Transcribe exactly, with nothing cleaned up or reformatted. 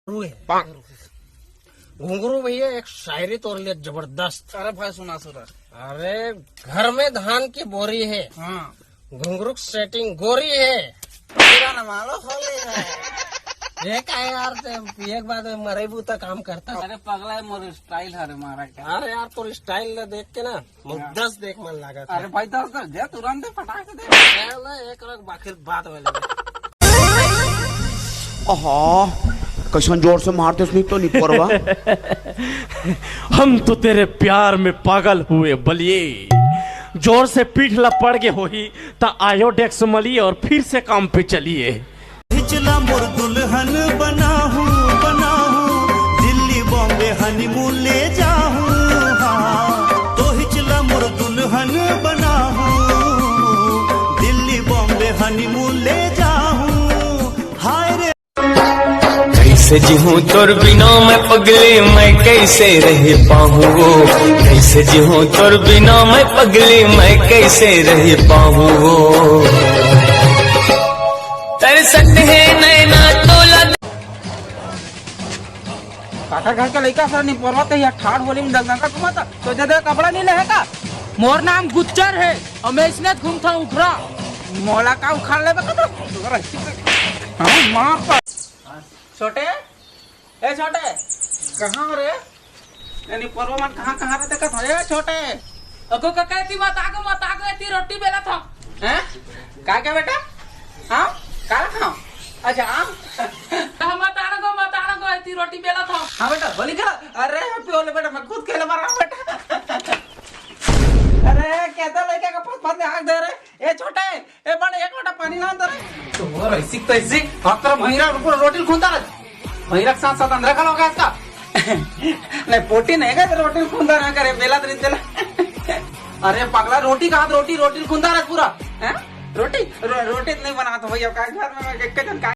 घुंगरू है। घुंगरू भैया, एक शायरी तोर लिए जबरदस्त। अरे भाई, सुना, सुना। अरे, घर में धान की बोरी है, हाँ। घुंगरू की सेटिंग गोरी है। पूरा न मालो खोले है। ये का है यार, ते एक बात है, मरे बूता काम करता। अरे पगला है, मोर स्टाइल हरे मारा क्या? अरे यार, तोर स्टाइल ला देख के ना, मुझे हाँ। दस देख मन लगा था। अरे भाई, दस दस दे, तुरंत दे, फटाक से दे। पहले एक रख, बाकी बात में लगे। आहा, कैसन जोर से मारते उसने तो निपोरवा। हम तो तेरे प्यार में पागल हुए बलिए। जोर से पीठ ला पड़ गे होही, त आयोडेक्स मलिए और फिर से काम पे चलिए। हिचला मोर दुल्हन बनाहूँ, बनाहूँ, दिल्ली बॉम्बे हनीमून ले जाहूँ। हाँ, तो हिचला मोर दुल्हन बनाहूँ, दिल्ली बॉम्बे हनीमून ले जाहूँ। हाय रे। कैसे जीहूँ तोर बिना मैं पगली, मैं कैसे रह पाहूँ वो? कैसे जीहूँ तोर बिना मैं पगली, मैं कैसे रह पाहूँ वो? तरसत है नैना तोला। काकर घर के लइका सर निपोरवा ते या ठाड़ होली में दंगा का घुमाता, तो दे दे कपड़ा नहीं लेहे का? मोर नाम गुज्जर है और मैं इसने घूमता हूँ उघरा। मोला का उखाड़ लेबे का तो? हाँ, माँ पर। छोटे, ए छोटे, कहाँ हो रे? ए निपोरवा मन कहाँ, कहाँ रहते का था? ए छोटे। अगो कका, एती मत आगो, मत आगो, एती रोटी बेला था। हैं? का क्या बेटा? हाँ? का खाओ? अच्छा, आम? मत आगो, मत आगो, एती रोटी बेला था। हाँ बेटा, बोली का? अरे, हैप्पी होली बेटा, मैं खुद खेले मारा बेटा। अरे, कहता लड़का का पत पत आग दे रे। ए छोटे, ए बड़े, एक लोटा पानी लान दे रे। तो वो ऐसी तैसी, आप तरह भैरा पूरा रोटी खुंदा रे। भैरा के साथ साथ अंदर का लोग है इसका। नहीं, पोटी नहीं का, रोटी खुंदा रहा करे, बेला दे तेला। अरे पगला, रोटी कहा, रोटी, रोटी खुंदा रहा पूरा। हैं? रोटी, रो, रोटी नहीं बना तो भैया, का घर में एक जन का